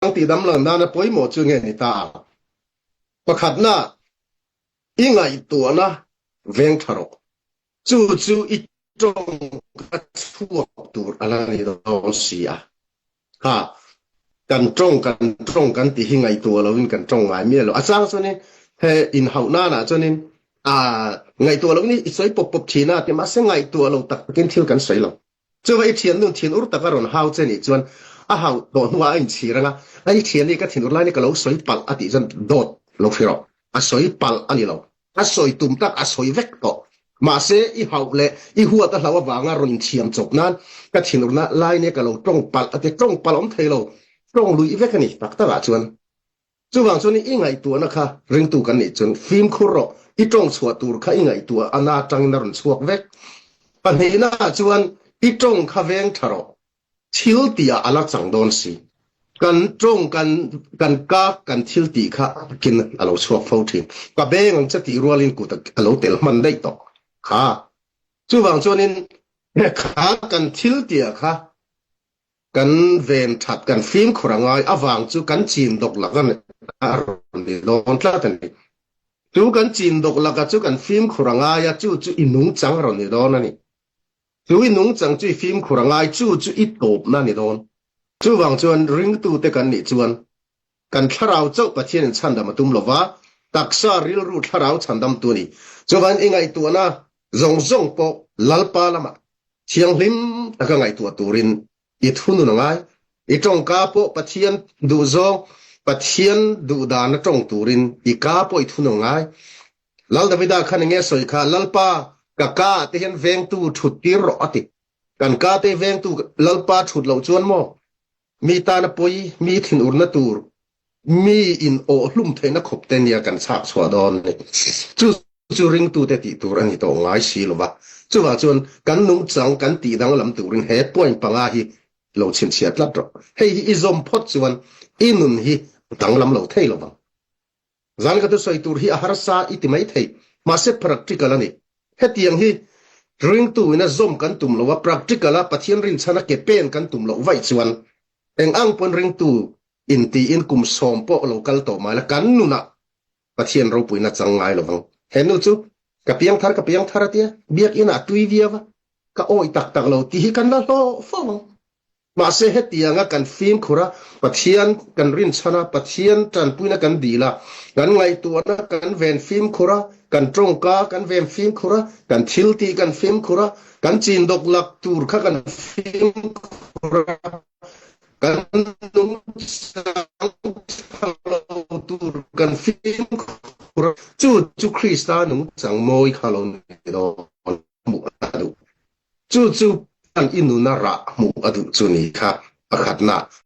tih damlo nana pawimawh chu nge ni ta ang? Pakhatna, i ngaihtuahna veng tha rawh. Chu chu i tawng ka chhuak tur a la ni dawn si a. Ha, kan tawng kan tawng kan tih hi ngaihtuah loin kan tawng ngai miah lo. A chang chuanin he inhauh nanah chuanin a ngaihtuah loin i sawi pawp pawp thin a ti mahse ngaihtuah lo tak takin thil kan sawi lo. Chuva i thiannu thin ur taka rawn hau che nih chuan a hau tawh hnuah a inchhir anga, a i thian hi ka thin ur lai ni ka lo sawi palh a tih chuan dawt lo hri rawh. A sawi palh a ni lo. A sawi tum tak a sawi vek tawh. Mahse i hauh leh i huat a hlau avanga rawn inthiam chawp nan ka thin urna lai nia ka lo tawng palh a ti. Tawng palh awm thei lo. Tawng luih vek a ni tak takah chuan. Chuvang chuan i ngaihtuahna kha ringtu kan nih chuan fimkhur rawh, i tawng chhuah tur kha i ngaihtuah a na atangin a rawn chhuak vek. Pahnihnaah chuan i tawng kha veng tha rawh, thil tihah a la chang dawn si. Kan tawng kan kan ka kan thil tih kha a takin a lo chhuak fo thin. Ka beng ang che tih rualin kut a lo tel hman daih tawh kha. Chuvang chuanin kha kan thil tihah kha Kan ven that, kan fimkhur a ngai avang chu kan chin dawk laka a rawn ni dawn tlat a ni. Chu kan chin dawk laka chu kan fimkhur a ngai a, chu chu i nungchang a rawn ni dawn a ni. Chu i nungchang chu i fimkhur a ngai, chu chu i tawpna a ni dawn. Chuvang chuan ringtute kan nih chuan Kan thlarau chauh Pathianin chhandam a tum lova, taksa rilru thlarau chhandamtu a ni. Chuvangin i ngaihtuahna zawng zawng pawh Lalpa lamah thianghlim taka ngaihtuah turin i thunun a ngai. I tawngka pawh Pathian duhzawng, Pathian duhdana tawng turin i ka pawh i thunun a ngai. Lal Davida khan enge a sawi kha, Lalpa, ka ka ah te hian vengtu thut tir rawh a ti. Kan ka te vengtu Lalpa thut loh chuan maw? Mi tana pawi, mi thinurna tur, mi in awh hlum theihna khawp te nia kan chhak chhuah dawn a ni. Chu chu ringtute tih tur a ni tawh ngai si lo va. Chuvah chuan kan nungchang kan tih danglam turin he point panga hi lo chhinchhiah tlat rawh. Hei hi i zawm phawt chuan i nun hi a danglam lo thei lo vang. Zan ka thusawi tur hi a harsa i ti mai thei, mahse practical a ni. Hetiang hi ringtu ina zawm kan tum lo a, practical a Pathian rinchhan a ke pen kan tum loh vaih chuan eng ang pawn ringtu intiin kum sawm pawh lo kal tawh mai la, kan nunah Pathian ropuina chang ngai lo vang. He nu chu ka piangthar ka piangthar a tia, biakinn ah tui viau a, ka awih tak tak lo tih hi kan la hlawh fo ang. Mahse hetianga kan fimkhur a, Pathian kan rinchhan a, Pathian tanpuina kan dil a, kan ngaihtuahna kan ven fimkhur a, kan tawngka kan ven fimkhur a, kan thiltih kan fimkhur a, kan chin dawk lak tur kha kan fimkhur a, kan nungchang tha lo tur kan fimkhur a, chu chu Krista nungchang mawi kha lo ni dawn hmuh a duh. Chu chu an i nuna rah hmuh a duh chu ni kha pakhatna.